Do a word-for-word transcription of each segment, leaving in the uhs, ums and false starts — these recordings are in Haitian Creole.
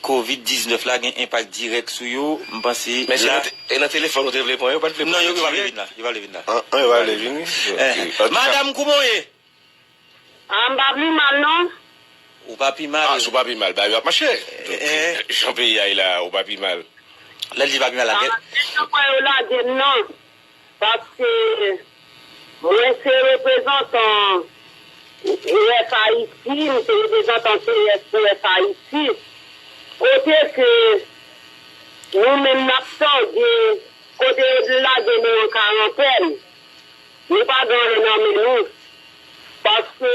Kovid diznèf la gen enpak dirèk sou yo, m panse. Men se la nan te- e nan telefòn ou te vle pran yo, pa t vle pran Non, yo, yo pa vle vin la. Yo pa vle vin la. An, an, yo pa vle vin, wi. Eh, Ok. An tou ka, Madam, kouman w ye? Ah, m pa pi mal, non. Ou pa pi mal. Ah, si w pa pi mal, bagay yo ap mache. Donk, eh, jan peyi a ye la, ou pa pi mal. Lè l di pa pi mal la, ah, gen. Yo kwè yo lage m, non. Paske mwen se reprezantan U F Haiti, m se reprezantan C S pou U F Haiti. Kote ke nou menm n ap tande, kote yo lage nou an karantèn, nou pa gen anyen nan men nou. Paske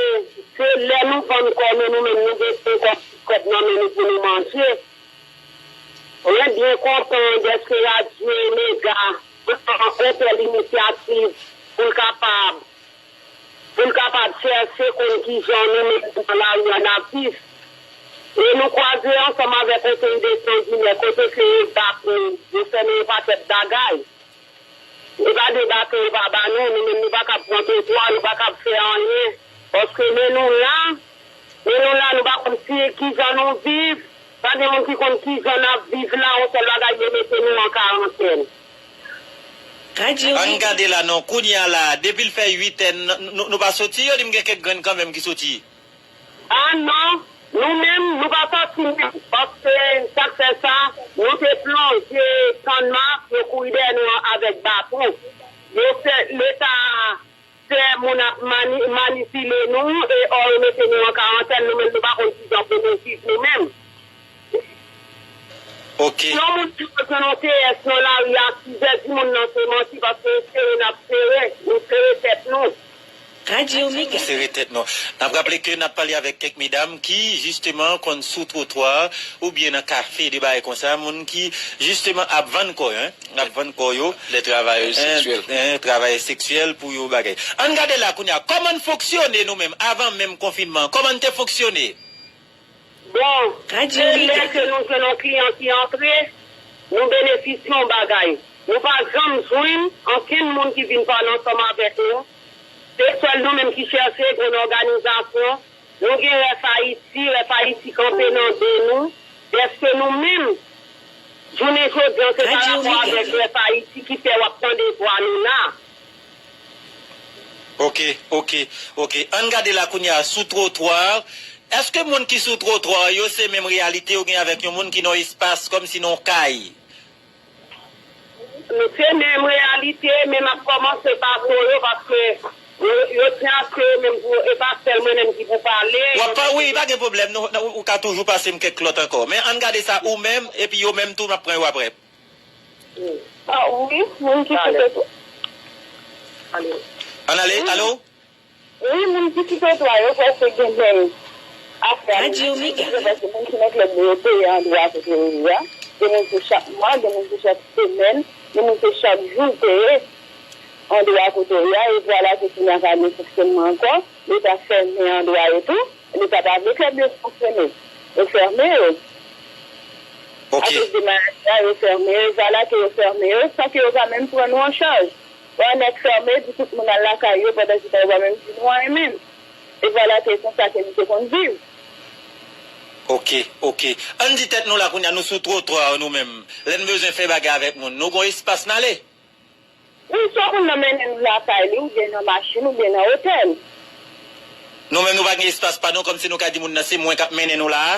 se lè nou vann kò nou, nou menm nou gen kòb, kòb nan men nou pou nou manje. Mwen byen kontan dèske Radyo Mega pran yon tèl inisyativ pou l kapab, pou l kapab chèche konn kijan nou menm nan lari a n ap viv. E nou kwaze ansanm avèk yon seri de sanginè kote ke yo bat nou, yo fè nou yon pakèt bagay. E pa de baton yo pa ba nou, nou menm nou pa kab pran twotwa, nou pa kab fè anyen. Paske men nou la, men nou la, nou pa konn si kijan nou viv, pa gen moun ki konn kijan n ap viv la, yon sèl bagay yo mete nou an karantèn. Ann gade la non, kounye a la, depi l fè uit è, n- n- nou pa soti, yo di m gen kèk grenn kanmenm ki soti. Ah non, nou menm, nou pa sòti menm, paske sa k fè sa, nou te plonje Sannmak, yo kouri dèyè nou an avèk baton. Yo fè, Leta fè moun ap mani, manipile nou, e ò yo mete nou an karantèn, nou menm nou pa konn kijan pou nou viv nou menm. Ok. Si yon moun ki pote yon T S nan lari a, si jè di moun nan se manti, paske sere n ap sere, nou sere tèt nou. Radyo Mega. Sere tèt nou. N ap raple ke n ap pale avèk kèk medam ki, jisteman, konn sou twotwa oubyen nan kafe, de bagay konsa, moun ki, jisteman, ap vann kò yo, en, ap vann kò yo. De travayè seksyèl. En, travayè seksyèl pou yo bagay. Ann gade la kounye a, kòman n fonksyone nou menm, avan menm konfinman, kòman n te fonksyone? Bon, se lè ke nou jwenn yon kliyan ki antre, nou benefisye yon bagay. Nou pa janm jwenn ankenn moun ki vin pale ansanm avèk nou. Se sèl nou menm ki chèche jwenn òganizasyon. Nou gen Rèf Ayiti, Rèf Ayiti kanpe nan do nou. Dèske nou menm, jounen jodi an, se pa rapò avèk Rèf Ayiti ki fè w ap tande vwa nou la. Ok, ok, ok. Ann gade la kounye a, sou twotwa. Èske moun ki sou twotwa yo se menm reyalite yo gen avèk yon moun ki nan yon espas, kòmsi nan yon kay? Se menm reyalite, men m ap kòmanse pa to yo, paske yo, yo tyen ak yo menm pou, e pa sèl mwen menm ki pou pale. W ap pa, wi, pa gen pwoblèm, nou, nou, ou ka toujou pase m kèk lòt ankò. Men ann gade sa ou menm, epi yo menm tou, m ap pran yo aprè. Ah, wi, moun ki sou twotwa. Ann ale, alo? Wi, moun ki sou twotwa yo prèske gen menm afè a. Radyo Mega. Paske moun ki nan klèb yo, yo peye andwa kote yo ye a. Gen moun se chak mwa, gen moun se chak semèn, gen moun se chak jou peye andwa kote yo ye a. E vwala ke kounye a pa gen fonksyònman ankò. Leta fèmen andwa yo tou. Leta pa vle klèb yo fonksyone. Yo fèmen yo. Ok. Akoz de maladi a, yo fèmen yo. E vwala ke yo fèmen yo san ke yo pa menm pran nou an chaj. Wè nèg fèmen, di tout moun al lakay yo pandan se tan yo pa menm di nou anyen menm. E vwala ke konsa ke nou te konn viv. Ok, ok. Ann di tèt nou la kounye a, nou sou twotwa nou menm. Lè n bezwen fè bagay avèk moun, nou gon espas n ale? Wi, swa moun nan mennen nou lakay li, oubyen nan machin, oubyen nan otèl. Nou menm nou pa gen espas pa nou, kòmsi nou ka di moun nan se mwen k ap mennen nou la a?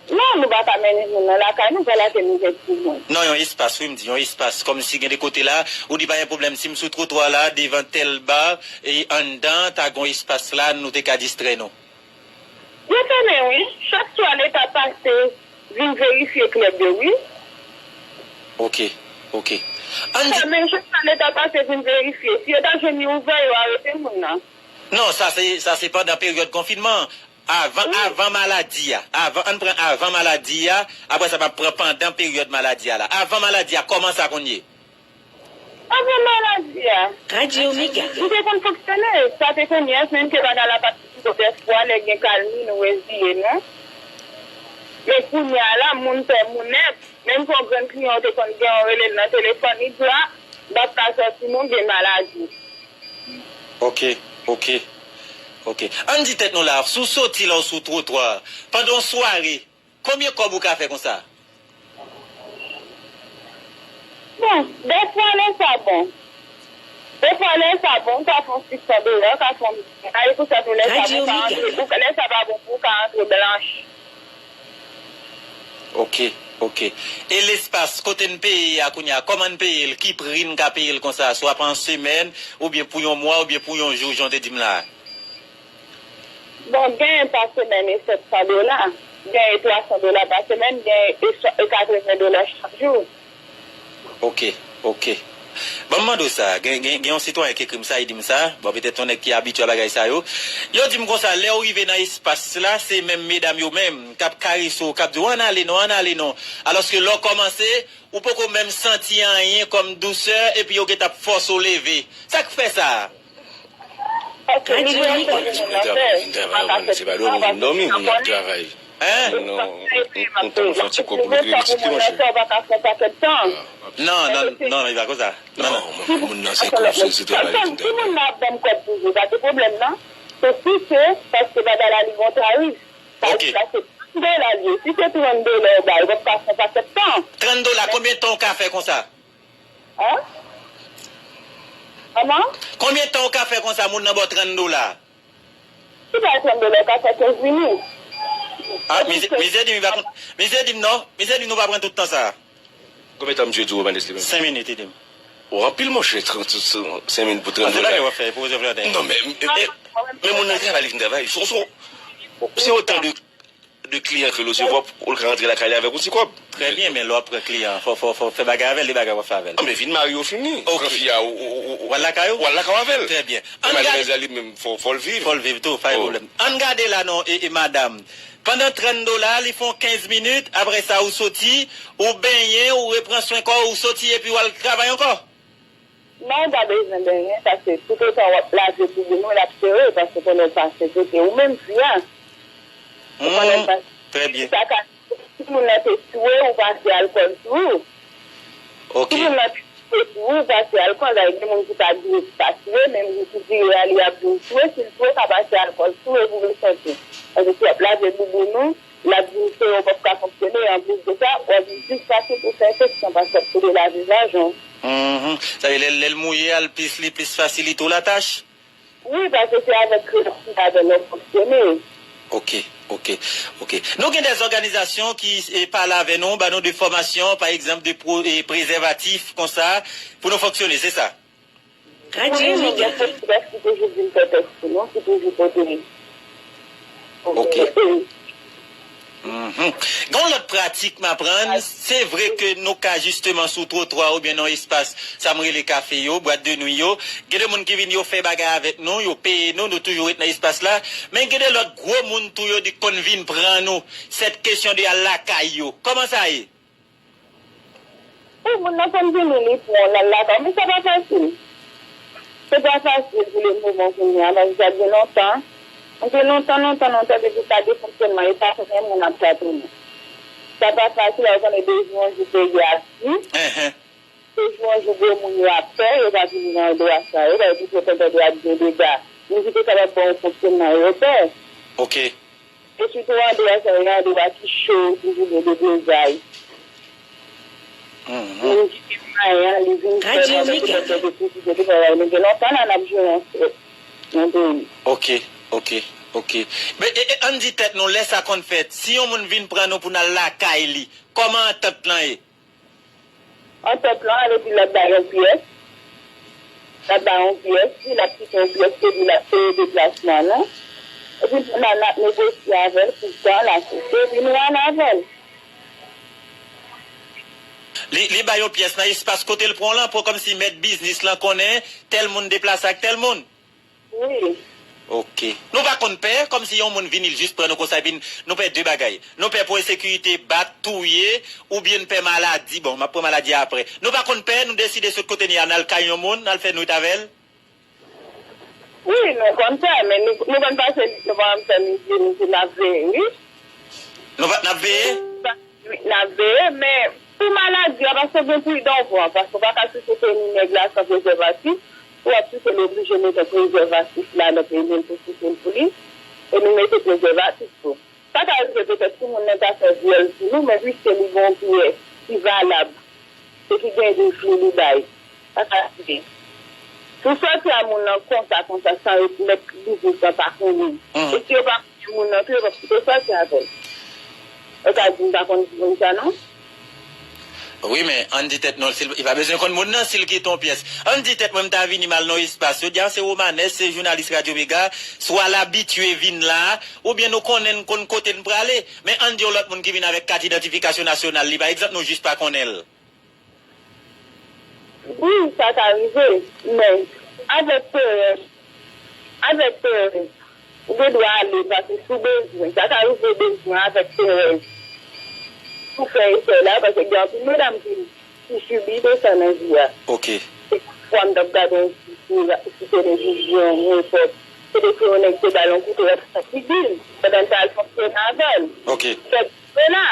Non, nou pa ka mennen moun nan lakay nou, vwala ke nou gen pou moun. Non, yon espas, wi, m di, yon espas. Kòmsi gen de kote la, ou di pa gen pwoblèm, si m sou twotwa la, devan tèl ba, e anndan, ta gon espas la, nou te ka distrè nou. Yo fèmen wi. Chak swa leta pase vin verifye klèb yo wi. Ok, ok. Ann di. Fèmen chak swa leta pase vin verifye. Si yo ta jwenn li ouvè, yo arete moun nan. Non, sa se, sa se pandan peryòd konfinman an. Avan, avan maladi a. Avan, ann pran avan maladi a. Apre sa, m ap pran pandan peryòd maladi a la. Avan maladi a, kòman sa konn ye? Avan maladi a, Radyo Mega. M te konn fonksyone, sa te konn yès, menm ke bagay la pa t twòp espwa, lè gen kalmi, nou reziye nou. Men kounye a la, moun pè moun nèt, menm ke yon grenn kliyan w te konn gen, w rele l nan telefòn, li di w, a, m p ap ka sòti non, gen maladi. Ok, ok, ok. Ann di tèt nou la, si w soti la, w sou twotwa, pandan yon sware, Konbyen kòb ou ka fè konsa? Bon, dèfwa lè sa bon. Dèfwa lè sa bon, ou ka fè yon sis san dola, ou ka fè yon, ale konsa tou lè sa bon, ou ka antre, ou ka, lè sa pa bon pou ou, ou ka antre blanch. Ok, ok. E lespas, kote n peye a kounye a, kòman n peye l, ki pri n ka peye l konsa, swa pa yon semèn, oubyen pou yon mwa, oubyen pou yon jou, jan w te di m la a? Bon, genyen pa semèn e sèt san dola, genyen twa san dola pa semèn, genyen e swa, e katreven dola chak jou. Ok, ok. Ban m mande w sa, gen, gen, gen yon sitwayen ki ekri m sa, li di m sa, bon, petèt yon nèg ki abitye a bagay sa yo. Yo di m konsa, lè w rive nan espas la, se menm medam yo menm k ap karese w, k ap di w, ann ale non, ann ale non. Alòske lè w kòmanse, ou poko menm santi anyen kòm dousè, epi yo gentan ap fòse w leve. Sa k fè sa? Paske li vle fè moun nan fè. Vin travay, ou konnen se pa dòmi moun dòmi, moun ap travay. Hein? Non, ou tankou fè yon ti kòb pou nou kreye ti pli, monchè. Ou pa ka fè yon pakèt tan. Non, non, non, non, li pa konsa. Non, non. Moun nan se kòb, se, se travay li vin travay. Si moun nan ap ban m kòb toujou, pa de pwoblèm, non. Se si se paske bagay la li gon tarif. Tarif la se trant dola l ye. Si se trant dola ou bay, ou p ap ka fè yon pakèt tan. Trant dola, konbyen tan ou ka fè konsa? Hein? Kòman? Konbyen tan ou ka fè konsa, moun nan ba w trant dola? Si bay trant dola, ou ka fè kenz minit. Ah, misye, misye di m, li pa konn, misye di m non, misye di m nou pa pran tout tan sa a. Konbyen tan misye di w, Ernest, li menm? Senk minit, li di m. Ou anpil, monchè, trant, senk minit pou trant dola. Ah, se bagay w ap fè, pou w fè. Non, men, men, men moun nan travay, li vin travay. Se, se, se otan de de kliyan ke l resevwa pou l ka rantre lakay li avèk yon ti kòb. Trè byen, men lè w ap pran kliyan, fò, fò, fò w fè bagay avè l, de bagay w ap fè avè l. Anben, vin marye w fini. Ok. Pran fi a, ou, ou, ou, ou, w al lakay ou? W al lakay w avè l. Trè byen. Ann gade. Madmwazèl li menm, fò, fò l viv. Fò l viv tou, pa gen pwoblèm. Ann gade la non, e, e madanm. Pandan trant dola, li fè w kenz minit, apre sa ou soti, ou benyen, ou repran swen kò w, ou soti epi w al travay ankò? Non, ou pa bezwen benyen, paske toutotan w ap lave bouboun ou, l ap sere, paske pandan w pase kote ou menm fi a. Ou konnen sa. Trè byen. Sa ka, si moun nan te sou ou, ou pase alkòl sou ou. Ok. Si moun nan te sou ou, ou pase alkòl, sa vle di moun ki pa dwe pa sou ou, men moun ki vire a, li ap vin sou ou, si l sou ou, ka pase alkòl sou ou, e pou resante. Paske si w ap lave bouboun ou, l ap vin sere, w p ap ka fonksyone. Anplis de sa, w ap vin plis fasil pou fè enfeksyon paske w ap pede lave vajen w. Mhm. Sa vle di lè, lè l mouye a, l plis, li plis fasilite w latach? Wi, paske se avèk kreyòl ki ladan w fonksyone. Ok, ok, ok. Nou gen de òganizasyon ki, e, pale avè nou, ba nou de fòmasyon, pa egzanp, de pro-, e, prezèvatif, konsa, pou nou fonksyone, se sa? Wi, nou gen pwofesè ki toujou vin fè tès pou nou, ki toujou pote. Ok. Mhm. Gen yon lòt pratik m aprann, se vre ke nou ka jisteman sou twotwa oubyen nan espas, sa m rele kafe yo, bwat de nwi yo. Gen de moun ki vin, yo fè bagay avèk nou, yo peye nou, nou toujou ret nan espas la. Men gen de lòt gwo moun tou, yo di konn vin pran nou. Sèt kesyon de al lakay yo. Kòman sa ye? Wi, moun nan konn vini, li pran w, l al lakay w, men sa pa fasil. Se pa fasil pou le moman kounye a, paske sa gen lontan. Sa gen lontan, lontan, lontan depi sa de fonksyonman, e pa fè moun ap tatounen. Sa pa fasil, ou konnen de jou an jou peyi a di. Enhen. De jou an jou gwo moun yo ap pè, yo pa vini nan dwa sa yo, paske pito kontan de ap gen dega. Moun ki te kapab ba w fonksyonman yo pè. Ok. E sitou andwa sa yo, andwa ki cho, toujou gen deblozay. Mhm. Moun ki gen mwayen an, li vin fè pandan ki pandan de pwofite de travay. Nou gen lontan la n ap jere yon fèt nan peyi. Ok, ok, ok. Men, e, e, ann di tèt nou, lè sa konn fèt, si yon moun vin pran nou pou n al lakay li, kòman antant lan ye? Antant lan, sa vle di l ap bay yon pyès. L ap bay yon pyès, wi, l ap kite yon pyès, epi l ap peye deplasman nou. Epi, pandan n ap negosye avè l, pou tan l asiste, epi nou ale avè l. Li, li bay yon pyès nan espas kote l pran w lan, pou kòmsi mèt biznis lan konnen tèl moun deplase ak tèl moun. Wi. Ok. Nou pa konn pè, kòmsi yon moun vini, l jis pran nou konsa, epi n-, nou pè de bagay. Nou pè pou ensekirite, bat, touye, oubyen n pè maladi. Bon, m ap pran maladi a apre. Nou pa konn pè, nou deside sot kote n ye a, n al kay yon moun, n al fè nwit avè l. Wi, nou konn pè, men nou, nou konn pase, nou pa menm fè midi, nou di n ap veye, wi. Nou pa, n ap veye? N ap veye, men pou maladi a, paske gen pridan w pran, paske w pa ka touche peni nèg la san prezèvatif, ou ap touche l oblije mete prezèvatif la nan peni l pou touche l pou li, e nou mete prezèvatif tou. Sa ka rive petèt si moun nan ta fè vyòl Nou menm, piske li gen yon pyès ki valab, se ki gen de fli li bay. Sa ka rive. Si w sòti a moun nan konsa, konsa, san yo mèt biznis lan pa konnen. E si yo pa konnen moun nan tou, yo p ap kite w sòti avè l. Yo ka di m pa konn di moun sa non. Wi, men ann di tèt nou, si l, li pa bezwen konn moun nan, si l kite yon pyès. Ann di tèt mwen, m ta vini, m al nan yon espas. Yo di, a, se Romanes, se jounalis Radyo Mega, swa l abitye vin la, oubyen nou konnen n konn kote n prale. Men ann di yon lòt moun ki vin avèk kat idantifikasyon nasyonal li, pa egzanp, nou jis pa konnen l. Wi, sa ka rive, men avèk perèz, avèk perèz, ou gen dwa ale, paske si w bezwen, sa ka rive bezwen avèk perèz pou fè esèy la, paske gen anpil medam ki, ki sibi de sa nan vi a. Ok. Se fwa m t ap gade yon ti sou televizyon, nenpòt, kote ke yon nèg te ba l yon kout, l ap santi bil, pandan l t al fonksyone avè l. Ok. Fèt Mena,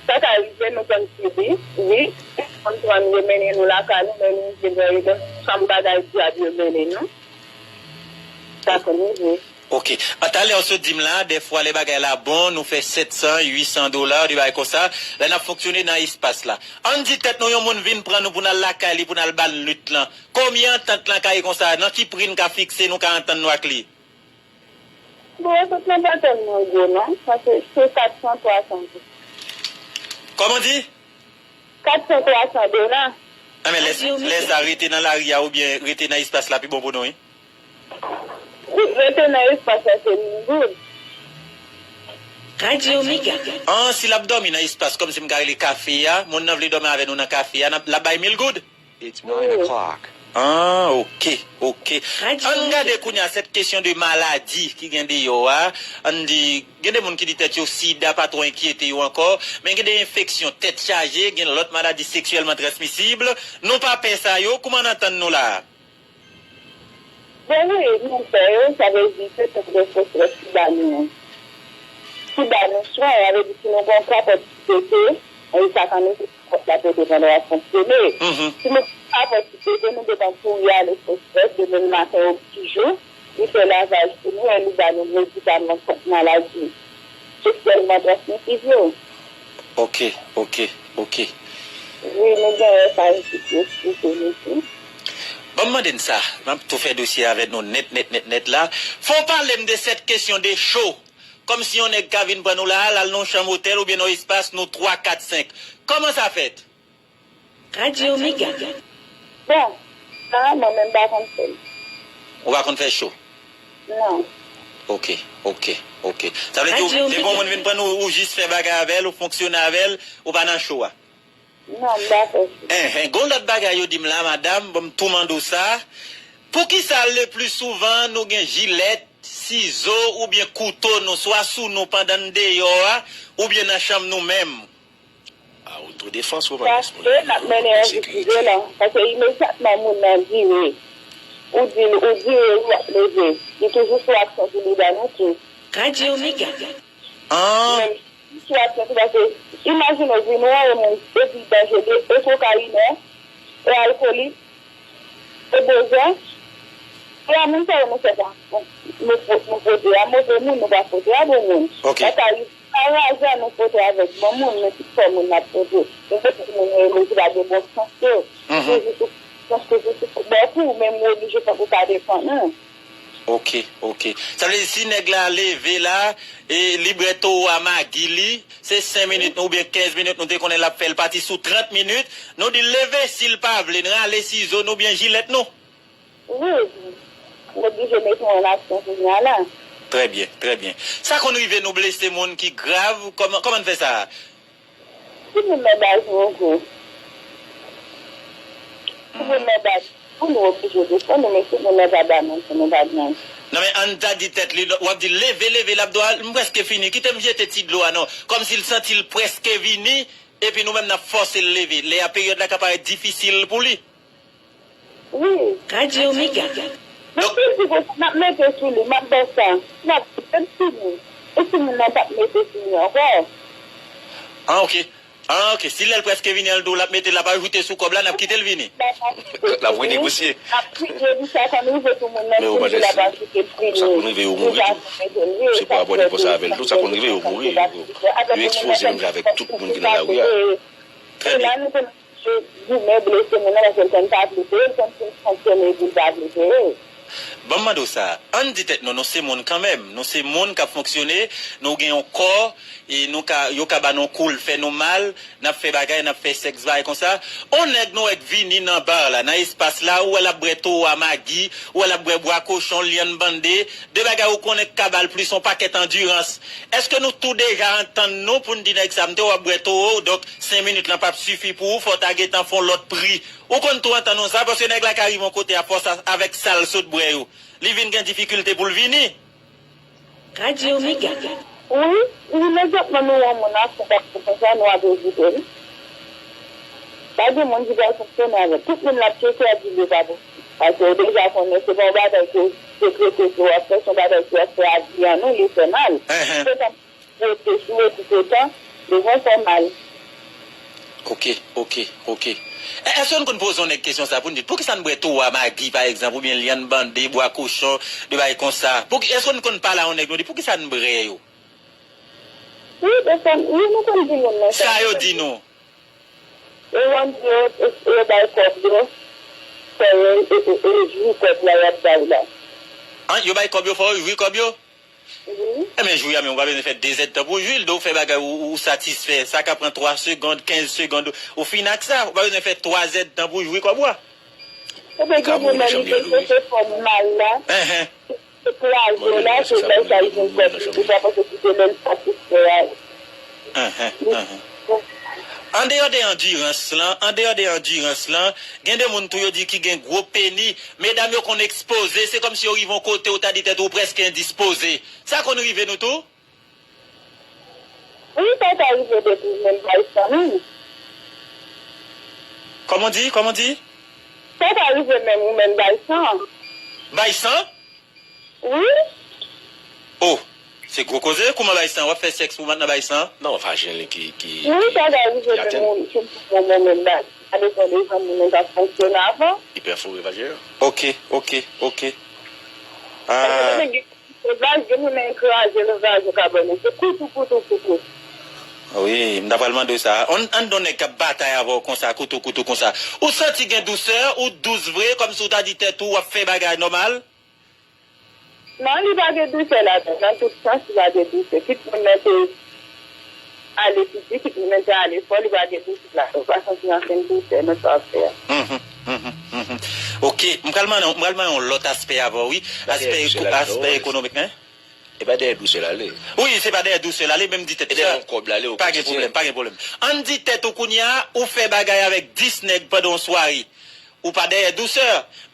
sa ka rive nou konn sibi, wi. Konn pran yo mennen nou lakay nou, men nou rive nan yon chanm bagay dyab yo mennen nou. Sa konn rive. Ok. Talè w sot di m la, dèfwa lè bagay la bon, nou fè sèt san, uit san dola, de bagay konsa, lè n ap fonksyone nan espas la. Ann di tèt nou yon moun vin pran nou pou n al lakay li, pou n al ba l lit lan. Konbyen antant lan ka ye konsa? Nan ki pri n ka fikse, nou ka antann nou ak li? Bon, tout nan pa tèlman gwo non, paske se kat san, twa san. Kòman w di? Kat san, twa san dola. Anben, lè, lè sa, rete nan lari a oubyen rete nan espas la pi bon pou nou, wi. Rete nan espas la, se mil goud. Radyo Mega. An, si l ap dòmi nan espas, kòmsi m ka rele kafe a, moun nan vle dòmi avè nou nan kafe a, l ap bay mil goud? It's nine o'clock. Ah, ok, ok. Ann gade kounye a, cette question de maladie ki gen deyò a. Ann di, gen de moun ki di tèt yo sida pa twò enkyete yo ankò, men gen de enfeksyon tèt chaje, gen lòt maladi seksyèlman transmisib. Nou pa pè sa yo, kouman n antann nou la a? Bon, wi, nou pè yo, sa vle di se tankou de fosfòs ki ba nou, ki ba nou swen, sa vle di si nou gen yon kapòt ki pete, e sa ka nou Kòt la pete pandan w ap fonksyone. Si nou pa fè ti pete, nou gentan kouri ale fosfòs demen maten o pti jou, li fè lavaj pou nou e li ba nou medikaman kont maladi seksyèlman transmisib yo. Ok, ok, ok. Wi, nou gen F A S I ki eksplike nou tou. Ban m mande n sa, m ap tou fè dosye avè nou nèt, nèt, nèt, nèt la. Fò w pale m de cette question de show. Kòmsi yon nèg ka vin pran nou la, l al nan yon chanm otèl oubyen nan yon espas, nou twa, kat, senk. Kòman sa fèt? Radyo Mega. Bon, sa, mwen menm m pa konn fè l. Ou pa konn fè cho? Non. Ok, ok, ok. Sa vle di, depi yon moun vin pran nou, ou jis fè bagay avè l, ou fonksyone avè l, ou pa nan cho a? Non, m pa fè cho. Enhen, gon lòt bagay yo di m la, madanm, bon, m tou mande w sa. Poukisa le pli souvan nou gen jilèt, sizo oubyen kouto nou swa sou nou pandan n deyò a, oubyen nan chanm nou menm? Paske n ap mennen yon vi ki vyolan. Paske imedyatman moun nan vire, ou di l, ou vire, ou ap leve, li toujou sou aksyon pou li ba nou kou. Radyo Mega. Menm sou aksyon tou, paske imajine w vin wè yon moun epi danjere, e kokayinè, e alkolik, e bozè. E a moun sa yo nou fè pa, nou, nou pote a move moun, nou pa pote a bon moun. Sa ka rive. Pa raze a nou pote avèk bon moun, men se fò moun n ap pote. Gen kèk moun yo rele ki pa gen bon sans yo. Toujou sou, sans toujou sou bò kou, men m oblije fè pou pa defann ou. Ok, ok. Sa vle di si nèg la leve la, e librè towo a magi li, se senk minit oubyen kenz minit nou te konnen l ap fè, l pati sou trant minit, nou di l leve, si l pa vle, n rale sizo nou oubyen jilèt nou. Wi, ou oblije mete w an aksyon kounye a la. Trè byen, trè byen. Sa konn rive nou blese moun ki grav, kòman, kòman n fè sa? Si moun nan ba nou kou, si moun nan ba nou kou, nou oblije defann nou, men si moun nan pa ba nou kou, nou pa gen. Non, men ann ta di tèt li, w ap di l leve, leve, l ap di w, m prèske fini, kite m jete ti dlo a non. Kòmsi l santi l prèske vini, epi nou menm n ap fòse l leve. Lè a peryòd la ka parèt difisil pou li. Wi. Radyo Mega. Donk, m ap di konsa, n ap mete sou li, m ap ba w sa. M ap di, menm si nou, e si moun nan p ap mete sou li ankò? Ah, ok. Ah, ok. Si lè l prèske vini an, l di w l ap mete, l ap ajoute sou kòb la, n ap kite l vini. L ap renegosye. Apre, yo di sa konn rive pou moun nan fin di l ap ajoute pri li. Pou sa konn rive yo mouri tou. Se pou abòne konsa avè l tou, sa konn rive yo mouri. Yo ekspoze menm jan avèk tout moun ki nan lari a. Trè byen. Goumen blese moun nan paske l konn pa vle peye, l konn fin fonksyone epi l pa vle peye. Ban m mande w sa, ann di tèt nou, nou se moun kanmenm, nou se moun k ap fonksyone, nou gen yon kò, e nou ka, yo ka ba nou kou, l fè nou mal, n ap fè bagay, n ap fè sèks, bagay konsa. On nèg nou wè k vini nan bar la, nan espas la, ou wè l ap bwè towo a magi, ou wè l ap bwè bwa kochon, lyann bande, de bagay ou konnen k ka ba l plis yon pakèt andirans. Èske nou tou deja antann nou pou n di nèg sa, m te wè w ap bwè towo, donk senk minit lan p ap sifi pou ou, fò w ta gentan fè yon lòt pri. Ou konn tou antann nou sa, paske nèg la ka rive yon kote a fòs avèk sa l sot bwè yo. Li vin gen difikilte pou l vini. Radyo Mega. Wi, imedyatman nou wè yon moun ap fè bagay konsa, nou ap evite l. Pa gen moun ki pral fonksyone avè l. Tout moun l ap tcheke ap di li pa posib. Paske ou deja konnen se pa yon bagay ke w dekrete ke w ap fè, se yon bagay ki w ap fè a vi an nou, li fè mal. Poutan, rete sou yo toutotan, li gon fè mal. Ok, ok, ok. Èske nou konn poze yon nèg kesyon sa pou n di l, poukisa n bwè towo a magi, pa egzanp, oubyen lyann bande, bwa kochon, de bagay konsa? Èske nou konn pale a yon nèg, nou di, poukisa n bwè yo? Wi, defwa, wi, nou konn di moun nan sa. Sa yo di nou? E w ann di yo, e yo bay kòb yo, fè yo, e, e, e, jwi kòb la y ap bay la. An, yo bay kòb yo, fè yo jwi kòb yo? Wi. Ebyen, jwi a menm, ou pa bezwen fè de zèdtan pou w jwi l, de w fè bagay ou, ou satisfè. Sa ka pran twa segonn, kenz segonn, ou fin ak sa. Ou pa bezwen fè twa zèdtan pou w jwi kòb ou a. Ebyen, gen moun nan li te se fòm mal la. Enhen. Plazo la, se lè sa li vin kòb li, ou pa panse ki se lè l satisfè a. Andeyò de andirans lan, andeyò de andirans lan, gen de moun tou yo di ki gen gwo peni. Medam yo konn ekspoze, se kòmsi yo rive yon kote ou ta di tèt ou prèske endispoze. Sa konn rive nou tou? Wi, sa ka rive depi menm bay san menm. Kòman di? Kòman di? Sa ka rive menm ou menm bay san. Bay san? Wi. Oh, se gwo koze. Kouman bay san? W ap fè sèks pou w nan bay san? Non, vajen li ki, ki, Wi, sa ka rive menm ou sou moman menm bay. Sa depann de jan moun nan t ap fonksyone avan. Li pèfore vajen an. Ok, ok, ok. Paske gen, gen, gen moun nan ekraze nan vajen kabòn yo. Se koutou, koutou, koutou. Wi, m ta pral mande w sa. Ann, ann don nèg k ap batay avè w konsa, koutou, koutou konsa. Ou santi gen dousè, ou dous vre, kòmsi w ta di tèt ou w ap fè bagay nòmal? Non, li pa gen dousè ladan. Nan tout sans, li pa gen dousè. Kit moun nan te ale piti, kit moun nan te ale fò, li pa gen dousè ladan. Ou pa santi ankenn dousè nan sa w ap fè a. Mhm, mhm, mhm. Ok, m pral mande, m pral mande yon lòt aspè avè w, wi. Aspè, aspè ekonomik, hein? E pa dèyè dousè l ale. Wi, se pa dèyè dousè l ale, men m di tèt ou sa. Kòb la ale, pa gen pwoblèm, pa gen pwoblèm. Ann di tèt ou kounye a, ou fè bagay avèk dis nèg pandan yon sware. Ou pa dèyè dousè,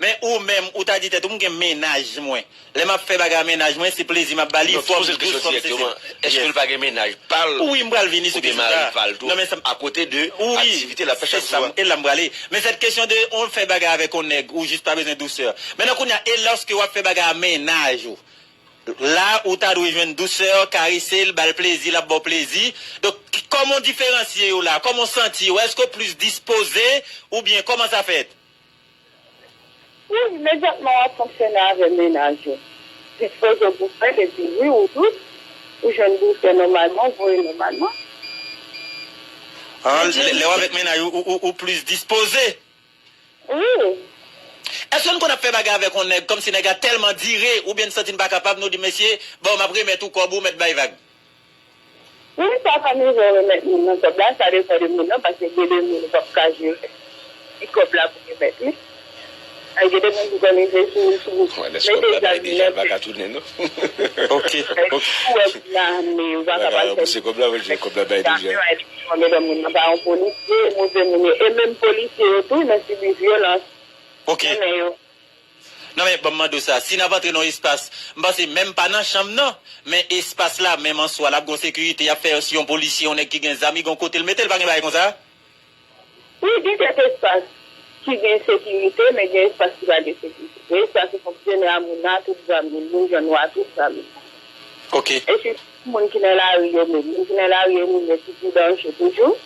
men ou menm, ou ta di tèt ou, m gen mennaj mwen. Lè m ap fè bagay a mennaj mwen, se plezi m ap ba li, fòm dous, fòm sesi. Èske l pa gen mennaj pa l? Wi, m pral vini sou kesyon sa. Oubyen mari pa l tou? Non, men sa m- Akote de aktivite l ap fè chak jou a. E la m prale. Men sèt kesyon de, ou fè bagay avèk yon nèg, ou jis pa bezwen dousè. Mentnan kounye a, e lòske w ap fè bagay a mennaj ou? La, ou ta dwe jwenn dousè, karese l, ba l plezi, l ap ba w plezi. Donk, kòman w diferansye yo la? Kòman w santi yo? Èske w plis dispoze oubyen kòman sa fèt? Wi, imedyatman w ap fonksyone avè mennaj ou. Dispoze pou fè l, epi wi, ou dous, ou jwenn dousè nòmalman, ou voye nòmalman. An, lè, lè w avèk mennaj ou, ou, ou, ou plis dispoze. Wi. Èske n konn ap fè bagay avèk yon nèg, kòmsi nèg la tèlman dire, oubyen n santi n pa kapab, nou di, mesye, bon, m ap remèt ou kòb ou, mèt bay vag. Wi, sa konn rive w remèt moun nan kòb la, sa depann de moun nan, paske gen de moun ou p ap ka jere. Li kòb la pou remèt li. Ay, gen de moun ki konn rive sou, sou, mete zam nan. Pa ka tounen, non? Ok, ok. Ou wè, nan, men ou pa kapab fè. Kòb la, kòb la bay deja. Gen de moun nan pa yon polisye, move moun yo. E menm polisye yo tou, nan sibi vyolans. Ok. Non, men ban m mande w sa. Si n ap antre nan yon espas, m panse menm pa nan chanm nan, men espas la, menm an swa, l ap gen sekirite, y ap fè si yon polisye, yon nèg ki gen zam, li gen kote l mete l, pa gen bagay konsa? Wi, gen kèk espas ki gen sekirite, men gen espas ki pa gen sekirite. Gen espas ki fonksyone a moun a tout zam li, moun jòn ou a tout zam li. Ok. E si moun ki nan lari yo menm, moun ki nan lari yo menm, yo ki pi danje toujou.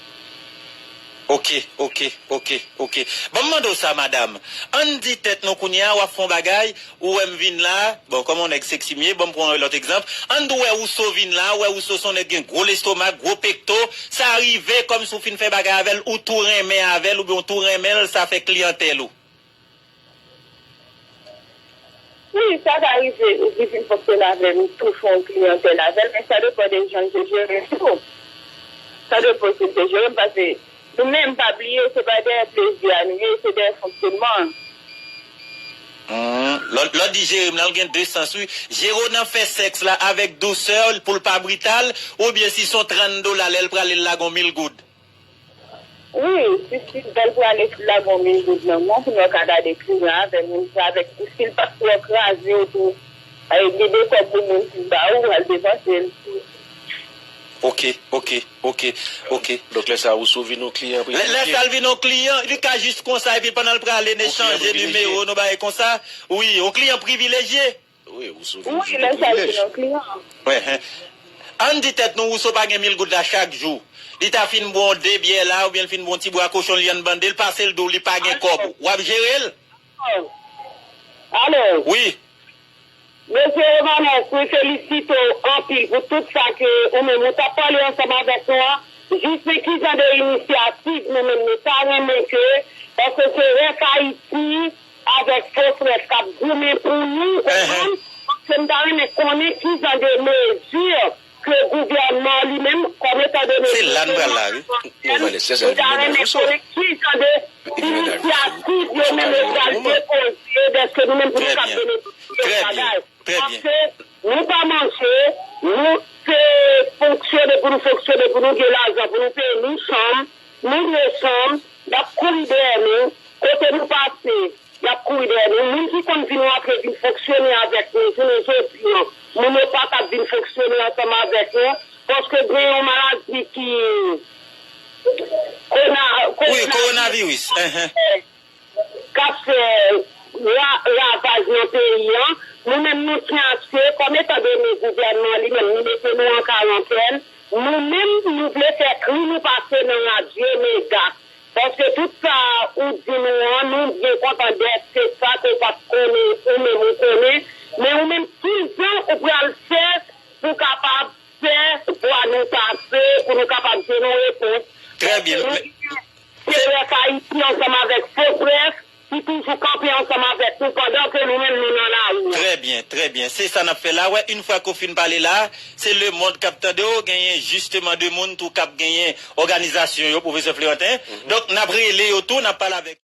Ok, ok, ok, ok. Ban m mande w sa, madanm. Ann di tèt nou kounye a, w ap fè yon bagay, ou wè m vin la, bon, kòm yon nèg seksi m ye, ban m pran yon lòt egzanp. Ann di w wè Rousseau vin la, w wè Rousseau se yon nèg gen gwo lestomak, gwo pekto, sa rive kòmsi w fin fè bagay avè l, ou tou renmen avè l, oubyen w tou renmen l, sa fè kliyantèl ou. Wi, sa ka rive, ou vin fonksyone avè m, ou tou fè yon kliyantèl avè l, men sa depann de jan l te jere m tou. Sa depann si l te jere m, paske nou menm, pa bliye, se pa dèyè plezi a nou ye, se dèyè fonksyonman an. Hmm, lè w di jere m la, l gen de sans, wi. Jere w nan fè sèks la avèk dousè pou l pa brital, oubyen si se yon trant dola, lè l prale, l lage yon mil goud. Wi, si, si bèl pwale ki lage yon mil goud nan men w, kounye a w ka gade kliyan avè moun sa, avèk si l pa t twò kraze w tou, gen de kòb pou moun ki ba ou, al depanse l tou. Ok, ok, ok, ok. Donk lè sa a, Rousseau vin yon kliyan Lè, lè sa l vin yon kliyan, li ka jis konsa, epi pandan l prale, nou echanje nimewo, nou bagay konsa. Wi, yon kliyan privilejye. Wi, Rousseau vin Wi, lè sa l vin yon kliyan. Wi, hen. Ann di tèt nou, Rousseau pa gen mil goud la chak jou. Li ta fin bwè yon de byè la, oubyen l fin bwè yon ti bwa kochon, li ann bande l, pase l di w li pa gen kòb. W ap jere l? Alò, Wi. Mesye Romanes, mwen felisite w anpil pou tout sa ke ou menm ou t ap pale ansanm avèk nou an. Jis men kijan de inisyativ nou menm nou ta renmen ke, paske se Ref Ayiti avèk Fofref k ap goumen pou nou, ou konprann? Paske m ta renmen konnen kijan de mezi ke gouvènman an li menm, kòm etan done Se la n pral la, wi. nou ta renmen konnen kijan de inisyativ yo menm yo pral depoze, dèske nou menm pou nou kab benefisye yon bagay. Paske nou pa manje, nou se fonksyone pou nou fonksyone, pou nou gen lajan, pou nou peye nou chanm, nou dwe chanm, y ap kouri dèyè nou, kote nou pase, y ap kouri dèyè nou. Moun ki konn vin rantre, vin fonksyone avèk nou, jounen jodi an, moun yo pa kab vin fonksyone ansanm avèk nou, paske gen yon maladi ki, kona, Wi, kowonaviris. Enhen. k ap fè ra- ravaj nan peyi an. Nou menm, nou tyanse, kòm etan done gouvènman an li menm, li mete nou an karantèn, nou menm, nou vle fè kri nou pase nan radyo Mega. Paske tout sa ou di nou an, nou byen kontan dèske sa ke w pa t konnen, ou menm ou konnen. Men ou menm, kijan ou pral fè pou w kapab fè vwa nou pase, pou nou kapab jwenn yon repons? Trè byen. Paske nou gen P R F Ayiti ansanm avèk Fofref ki toujou kanpe ansanm avèk nou pandan ke nou menm nou nan lari an. Trè byen, trè byen. Se sa n ap fè la. Wè, yon fwa ke w fin pale la, se lemonn k ap tande w, genyen jisteman de moun tou k ap genyen òganizasyon yo, Pwofesè Florentin. Donk, n ap rele yo tou, n ap pale avèk